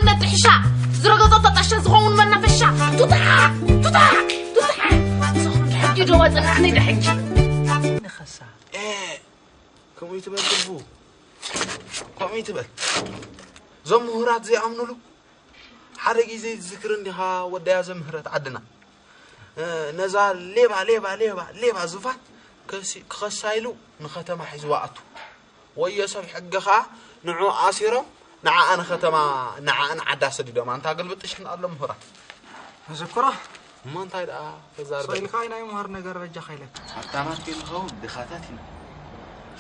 መጥሕሻ ዝረገጾ ተጣሻ ዝኸውን መናፈሻ። ቱታ ቱታ ቱታ። ንስኹም ሕጂ ዶ ወጽናዕኒ ዶ ሕጂ? ንኸሳ። ኤ፣ ከምኡ ይትበል ትርፉ። ከምኡ ይትበል። እዞም ምሁራት ዘይኣምኑሉ ሓደ ግዜ ዝዝክር እንዲኻ ወዳያ ዘምህረት ዓድና። እ፣ ነዛ ሌባ፣ ሌባ፣ ሌባ፣ ሌባ ዙፋን ከሲ-፣ ክኸሳ ኢሉ ንኸተማ ሒዝዋ ኣቱ። ወዮ ሰብ ሕጊ ኸኣ ንዑ ኣሲሮም ንዓኣ ንኸተማ፣ ንዓኣ ንዓዳ ሰዲዶም። ኣንታ ግልብጥሽ ኣሎ ምሁራት። መዘክሮ? እሞ እንታይ ደኣ ተዛርበ? ሰው ኢልካ ናይ ምሁር ነገር በጃኻ ኢለካ። ሃብታማት ከይንኸውን ድኻታት ኢና።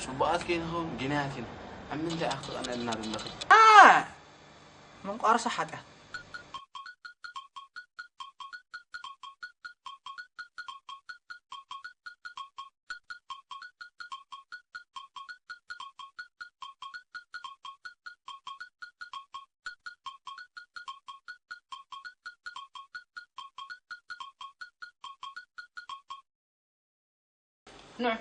ጽቡቓት ከይንኸውን ጊናያት ኢና። ኣብ ምንታይ ኣኽትቐነልና ዘለኺ? አ! ምንቋርሶ ሓጢኣት። ንዑ።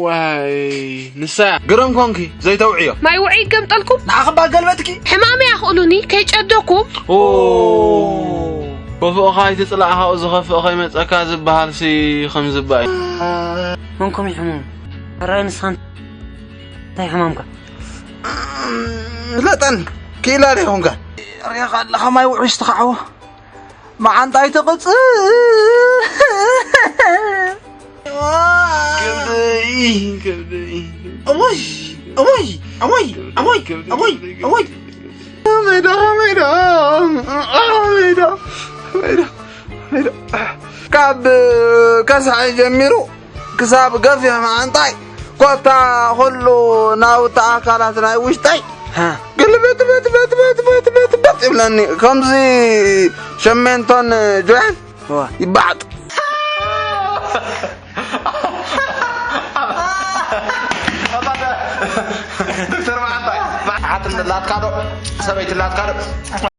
ዋይ፣ ንሳ ግርም ኮንኪ፣ ዘይተውዕዮ። ማይ ውዑይ ይገምጠልኩም። ንዓኽባ ገልበጥኪ። ሕማመይ ኣኽእሉኒ፣ ከይጨደኩም። ኦ፣ ከፍእኻ ኣይትጽላእ፣ ካብኡ ዝኸፍእ ከይመጸካ ዝበሃልሲ ከም ዝባይ። መንኮም ይሕመሙ። ኣራይ ንስኻን እንታይ ሕማምካ? ፍለጠን፣ ክኢላ ዶ ይኹንካ? ሪኻ ኣለኻ ማይ ውዑይ ዝተኻዕዎ። መዓንጣይ ትቕጽ። ከብደይ፣ ከብደይ። እወይ፣ እወይ፣ እወይ፣ እወይ፣ እወይ፣ እወይ። ሜዳ፣ ሜዳ፣ ሜዳ፣ ሜዳ፣ ሜዳ። ካብ ከስዐ ጀሚሩ ክሳብ ገፊሕ መዓንጣይ፣ ኮታ ኩሉ ናውቲ ኣካላት ናይ ውሽጠይ ሃ። ግልብጥ፣ ብጥ፣ ብጥ፣ ብጥ፣ ብጥ፣ ብጥ፣ ብጥ ይብለኒ። ከምዚ ሸሜንቶን ጆያን እዋ። ይበዓጥ። ዶክተር መዓንጣይ፣ መዓት ላትካ ዶ? ሰበይቲ ላትካ ዶ?